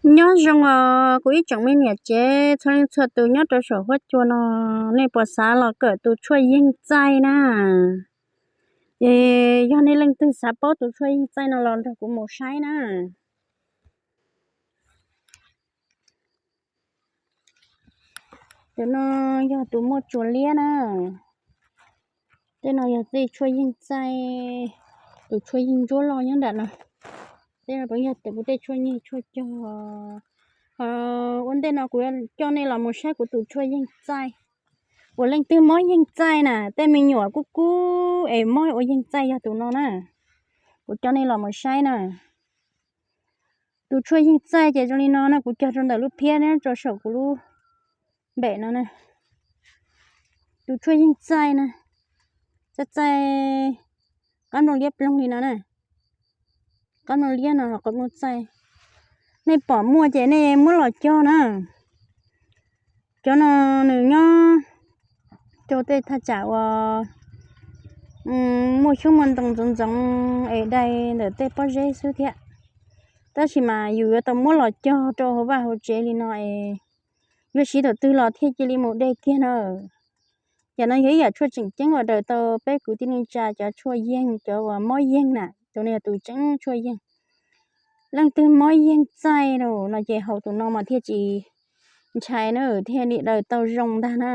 Nyob zoo os kuv ib tsoom me niam tsev txhua leej txhua tus nyob rau saum huab cua no, nej puas xav los kawm tus tshuaj yeeg txaij na? Es yog nej leej twg xav paub tus tshuaj yeeg txaij no los nrog kuv mus saib na. Tus no yog tus muaj tsuas liab na. Tej no yog tej tshuaj yeeg txaij, tus tshuaj yeeg ntsuab loj nyob nram no. Tej no yog kuv tej tshuaj yeeg tshuaj cog. Ho ua ntej no kuv coj nej los mus saib kuv tus tshuaj yeeg txaij. Ua leej twg mob yeeg txaij na, tej me nyuam kub kub es mob ua yeeg txaij yog tus no na. Kuv coj nej los mus saib na. Tus tshuaj yeeg txaij ces zoo li no na, kuv cog rau ntawm lub phiab nyob rau saum kuv lub npem no na. Tus tshuaj yeeg txaij na, txaij txaij qab nplooj liab ploog li no na. Qab nplooj liab no ho qab nplooj txaij. Nej pom muaj ces nej muab los cog na. Cov no nws nyob rau tej thaj tsam uas muaj xyoob muaj ntoo ntxoov ntxoov es dai ntawm tej pob zeb xwb thiab. Tab sis mas yus yuav tau muab los cog rau hauv vaj hauv tsev li no es yuav siv thaum twg los thiaj cia li mus de kiag na. Yam no yog ib yam tshuaj tseem ceeb uas daws tau peb kwv tij neej tsa cov tshuaj yeeg, cov uas mob yeeg na, tus no yog tus tseeb tshuaj yeeg. Leej twg mob yeeg txaij no ces haus tus no mas thiaj tsis ntshai na, thiaj li daws tau zoo ntag na.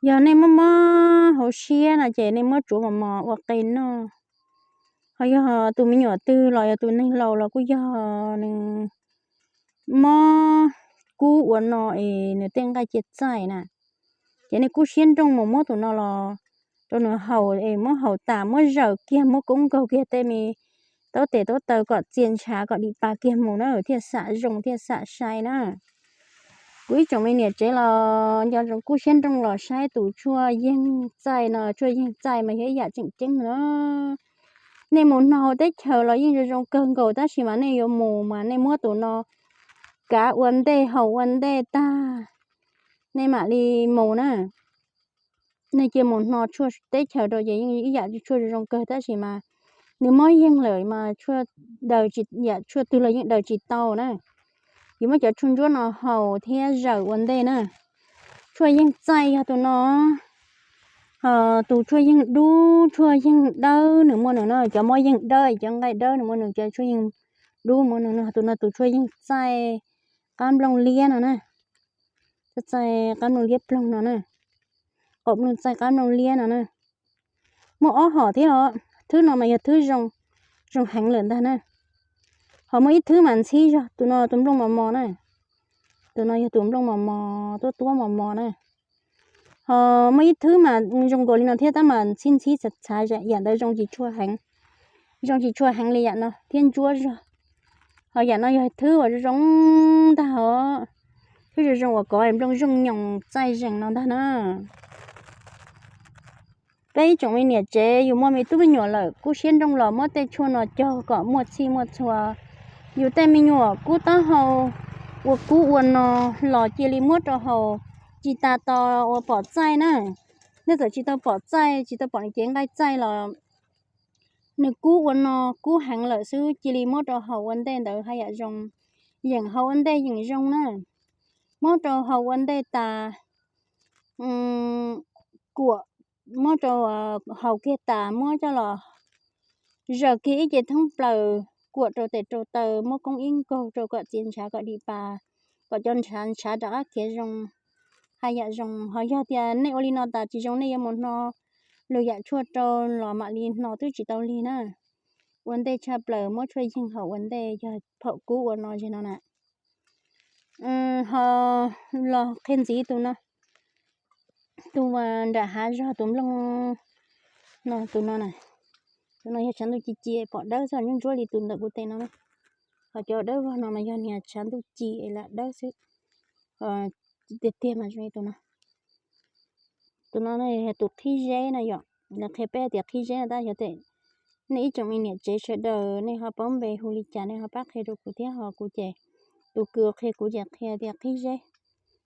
Yog nej mob mob hauv siab no ces nej muab tsuav mos mos ua qe noj. Ho yog tus me nyuam twg los yog tus neeg laus los kuj yog nws mob kub ua no es nws tej nqaij cia txaij na, ces nej kub siab nrooj mus muab tus no los rau nws haus es muab haus tas muab zaws kiag muab koob nkaug kiag tej me taub tes taub taw kom txia ntshav kom dim pa kiag mus na thiaj xam zoo thiaj xam sai na. Kuv ib tsoom me niam tsev los nco ntsoov kub siab nrooj los saib tus tshuaj yeeg txaij no, tshuaj yeeg txaij mas yog ib yam tseem ceeb na. Nej mus no hauv teb chaws los yeej zoo zoo kawg nkaus tab sis mas nej yuav mus mas nej muab tus no kav ua ntej haus ua ntej tag nej mam li mus na. Nej cia mus no tshuaj teb chaws rau ces yeej ib yam tshuaj zoo zoo kawg tab sis mas nws mob yeeg lawm mas tshuaj daws tsis, yam tshuaj twg los yeej daws tsis tau na. Yus muab cov tshuaj ntsuab no haus thiab zaws ua ntej na. Tshuaj yeeg txaij yog tus no, ho tus tshuaj yeeg dub, tshuaj yeeg dawb nws muaj nws no, cov mob yeeg dawb, cov nqaij dawb nws muaj nws, cov tshuaj yeeg dub muaj nws no, tus no tus tshuaj yeeg txaij qab nplooj liab no na. Txaij qab nplooj liab ploog no na, qaum nplooj txaij qab nplooj liab no na. Muaj ob hom thiab os, thwb no mas yog thwb zoo, zoo heev lawm ntag na. Ho muaj ib thwb mas ntxhib zog, tus no tus nplooj mos mos na. Tus no yog tus nplooj mos mos tuab tuab mos mos na. Ho muaj ib thwb mas zoo nkaus li no thiab tab mas ntxhib ntxhib txhav txhav, yam ntawd zoo tsis tshua heev, zoo tsis tshua heev li yam no thiab ntsuab zog. Ho yam no yog thwb uas zoo zoo ntag os, thwb zoo zoo uas kov nplooj zooj nyoos txaij zeeg no ntag na. Peb ib tsoom me niam tsev yus muaj me tub me nyuam lawm kub siab nrooj los muab tej tshuaj no cog kom muaj txhij muaj txhua. Yus tej me nyuam kub taub hau ua kub ua no los cia li muab rau haus, tsis tas tos uas pom txaij na. Nej txawm tsis tau pom txaij, tsis tau pom nws cev nqaij txaij los nws kub ua no kub heev lawm xwb cia li muab rau haus ua ntej ntawd haj yam zoo. Yeem haus ua ntej yeem zoo na. Muab rau haus ua ntej tas, kuam, muab rau haus kiag tas muab coj los zaws kiag ib ce thoob plaws, kuam rau tes rau taw, muab koob ib nkaug rau kom txia ntshav kom dim pas, kom cov ntshav ntshav rov qab khiav zoo, haj yam zoo. Ho yog tias nej ua li no tas tsis zoo nej yuav mus hno lwm yam tshuaj rau los mam li hno twb tsis tau lig na. Ua ntej tshaj plaws muab tshuaj yeeg haus ua ntej yog phaum kub ua no zeg no na. Ho los qhia ntxiv tus no, tus nram hav zog tus nplooj no, tus no na. Tus no yog tshav ntuj ci ci pom dawb xwb, ntsuab ntsuab li tus ntawm kuv tes no na. Ho cov dawb vog no mas yog niag tshav ntuj ci es lam dawb xwb. Tiag tiag mas zoo li tus no. Tus no yog tus qhib zeb no yom, lawv qhia peb tias qhib zeb no tab yog tias nej ib tsoom me niam tsev sawv daws nej ho paub npe hu li cas nej ho pab qhia rau kuv thiab ho kuv ces tus kws qhia kuv ces qhia tias qhib zeb.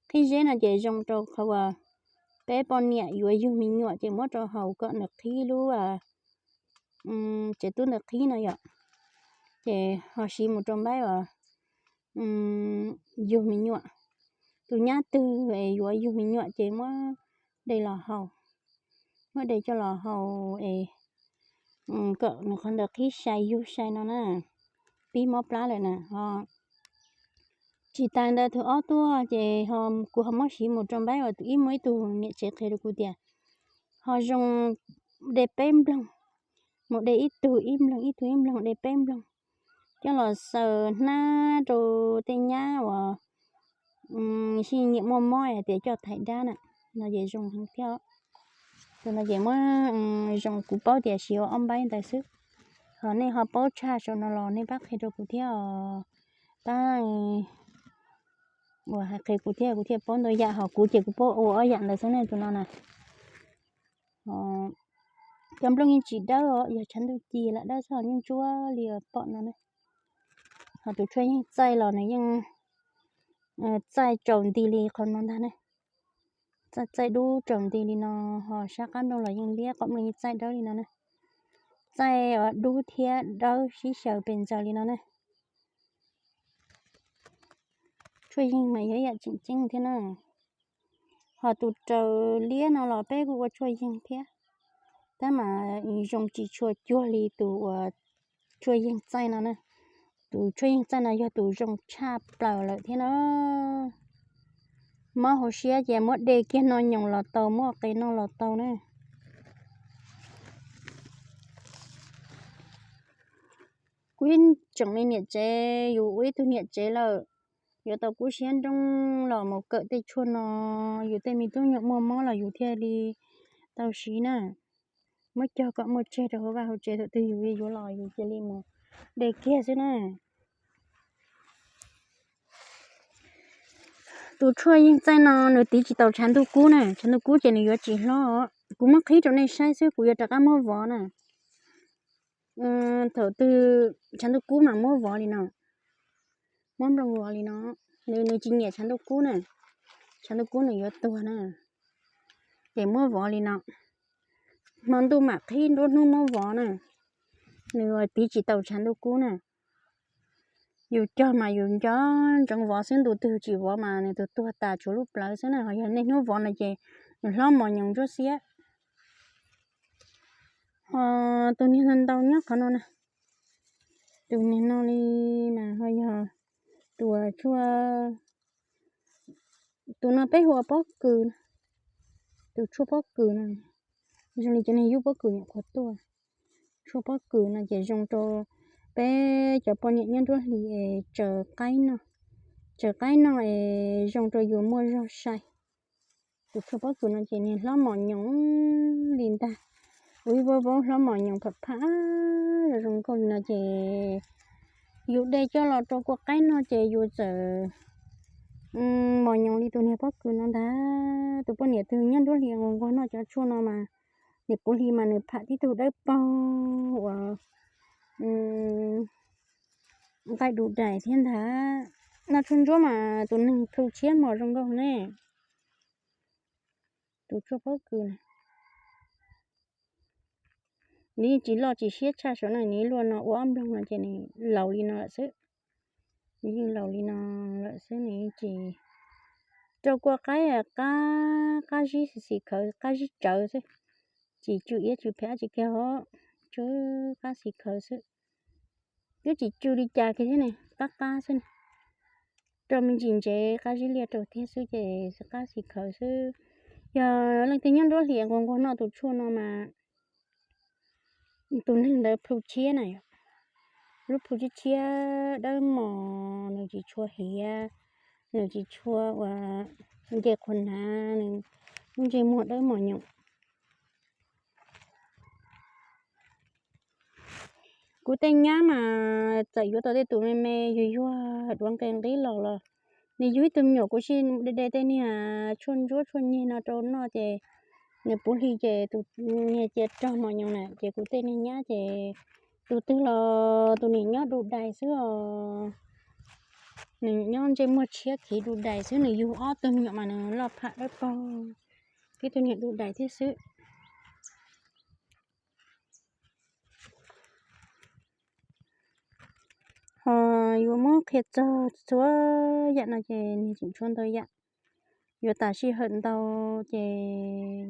Qhib zeb no ces zoo rau qhov uas peb poj niam yuav yug me nyuam ces muab rau haus kom nws qhib lub tsev tub ntawd qhib no yom. Ces ho siv mus rau npaib uas yug me nyuam. Tus nyab twg es yuav yug me nyuam ces muab de los haus, muab de coj los haus es kom nws qhov ntawd qhib sai yug sai no na, pib mob plab lawm na ho. Tsis tas ntawd tus ob tuaj ces kuv ho muab siv mus rau npaib uas tus ib muaj ib tug niam tsev qhia rau kuv tias ho zoo de peb nploog, mus de ib tug ib nploog, ib tug ib nploog, de peb nploog coj los xaws hnab rau tej nyab uas xij nyiam muaj mob hais tias coj thaiv dab na, no ces zoo heev thiab. Tus no ces muab zoo kuv paub tias siv ua ob npaib ntawd xwb. Ho nej ho paub tshaj saum no los nej pab qhia rau kuv thiab os. Pab uas hais qhia kuv thiab, kuv thiaj paub ntau yam, ho kuv ces kuv paub ua ob yam ntawd xwb ne tus no na. Cov nplooj yeej tsis dawb os, yog tshav ntuj ci lam dawb xwb, ho yeej ntsuab li pom no na. Ho tus tshuaj yeej txaij los nws yeej txaij tsaus nti li qhov no ntag ne. Txaij txaij dub tsaus nti li no, ho sab qab nplooj los yeej liab, qhov nplooj yeej txaij dawb li no na. Txaij dub thiab dawb sib xyaw pes ntxaws li no na. Tshuaj yeeg mas yog ib yam tseem ceeb thiab na. Ho tus raws liab no los peb kuj ua tshuaj yeeg thiab, tab mas zoo tsis tshua cuag li tus uas tshuaj yeeg txaij no na. Tus tshuaj yeeg txaij no yog tus zoo tshaj plaws lawm thiab na. Mob hauv siab ces muab de kiag noj nyoos los tau, muab qe noj los tau na. Kuv ib tsoom me niam tsev, yus ua ib tug niam tsev lawm, yuav tau kub siab nroo los mus kawm tej tshuaj no, yus tej me tub nyuam muaj mob los yus thiaj li tau siv na. Muab cog kom muaj tseg rau hauv vaj hauv tsev, thaum twg yus yuav los yus cia li mus de kiag xwb na. Tus tshuaj yeeg txaij no nws tiv tsis tau tshav ntuj kub na, tshav ntuj kub ces nws yuav tsis hlob. Kuv muab qhib rau nej saib xwb, kuv yuav rov qab muab vov na. Thaum twg tshav ntuj kub mas muab vov li no, muab nplooj vov li no. Nws, nws tsis nyiam tshav ntuj kub na, tshav ntuj kub nws yuav tuag na. Ces muab vov li no, hmo ntuj mam qhib, nruab hnub muab vov na. Nws tiv tsis tau tshav ntuj kub na. Yus cog mas yus nco ntsoov vov xwb, ntu twg tsis vov mas nws tus tuag tas tshuav lub plawv xwb na. Ho yog niaj hnub vov no ces nws hlob mos nyoos ntsuab xiab. Ho tus niag no ntau nyob qhov no na, tus niag no li mas ho yog tus tshuaj, tus no peb hu ua pob kws, tus tshuaj pob kws no, zoo li cov niag yub pob kws nyuam qhuav tuaj. Tshuaj pob kws no ces zoo rau peb cov poj niam nyob nruab hlis es tsaws qaib noj, tsaws qaib noj es zoo rau yus muaj zog sai. Tus tshuaj pob kws no ces niag hlob mos nyoos li ntag, ua ib vaub vaub hlob mos nyoos pham pham zoo zoo nkauj li no ces yus de coj los rau kua qaib noj ces yus txawm mos nyoos li tus niag pob kws no ntag. Tus poj niam twg nyob nruab hlis nquag nquag noj cov tshuaj no mas nws puv hli mas nws pham tib tug dawb paug uas nqaij du dais thiab ntag. Noj tshuaj ntsuab mas tus neeg plhu tshiab mos zoo nkauj ne. Tus tshuaj pob kws na, nws yeej tsis loj tsis siab tshaj saum no, nws luaj no ua ob nploog no ces nws laus li no lawm xwb. Nws yeej laus li no lawm xwb, nws yeej tsis rau kua qaib, qab, qab zib xis xis khawv, qab zib tsawv xwb. Tsis tsw iab tsw phem dab tsi kiag os, tsw qab xis khawv xwb. Twb tsis tsw li cas kiag thiab ne, qab qab xwb ne. Rau me ntsis ntsev qab zib liaj rau thiab xwb ces qab xis khawv xwb. Yog leej twg nyob nruab hlis nquag nquag noj tus tshuaj no mas tus neeg ntawd plhu tshiab na yom. Lub plhu tshiab tshiab dawb mos, nws tsis tshua hiav, nws tsis tshua ua nce qhua hnav, nws lub ntsej muag dawb mos nyoos. Kuv tej nyab mas txawm yuav tau tej tus me me yuag yuag duav nqi nqib los los, nws yug ib tug me nyuam kuv sim de de tej niag tshuaj ntsuab tshuaj nyeg no rau noj ces nws puv hli ces tus niag cia rog mos nyoos na, ces kuv tej niag nyab ces tus twg los tus niam nyob du dais xwb os. Nws nyob ntsej muag tshiab khiv du dais xwb, nws yug ob tug me nyuam mas nws loj pham dawb paug, ib tug niag du dais thiab xwb. Yuav muab qhia txog txhua yam no ces nws tseem tshuav ntau yam. Yuav tas sij hawm ntau ces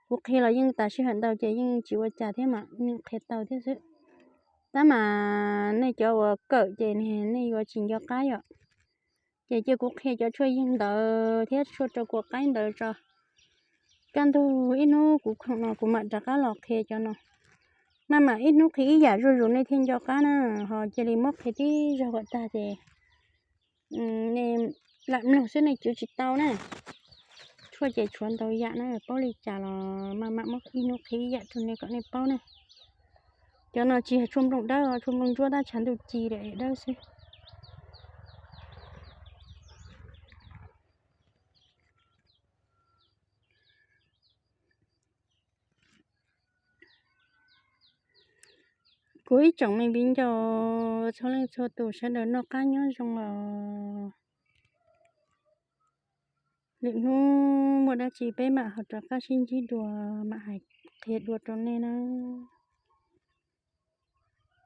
kuv qhia los yeej tas sij hawm ntau ces yeej tsis ua cas thiab mas yeej qhia tau thiab xwb. Tab mas nej cov uas kawm ces nej yuav tsis nco qab yom. Ces cia kuv qhia cov tshuaj yeeg ntawd thiab tshuaj rau kua qaib ntawd tso. Kaj ntug ib hnub kuv khoom no kuv mam rov qab los qhia cov no. Maj mam ib hnub qhia ib yam zuj zus nej thiaj nco qab na, ho cia li muab qhia tib zaug kom tag ces nej lam mloog xwb nej cwv tsis tau na. Tshuaj ces tshuav ntau yam na, paub li cas los maj mam muab ib hnub qhia ib yam rau nej kom nej paub na. Cov no tsis yog tshuaj nplooj dawb, tshuaj nplooj ntsuab tab tshav ntuj ci dawb xwb. Kuv ib tsoom me viv ncaus txhua leej txhua tus sawv daws noj qab nyob zoo os. Lwm hnub muaj dab tsi peb mam ho rov qab sib ntsib dua, mam hais qhia dua rau nej na.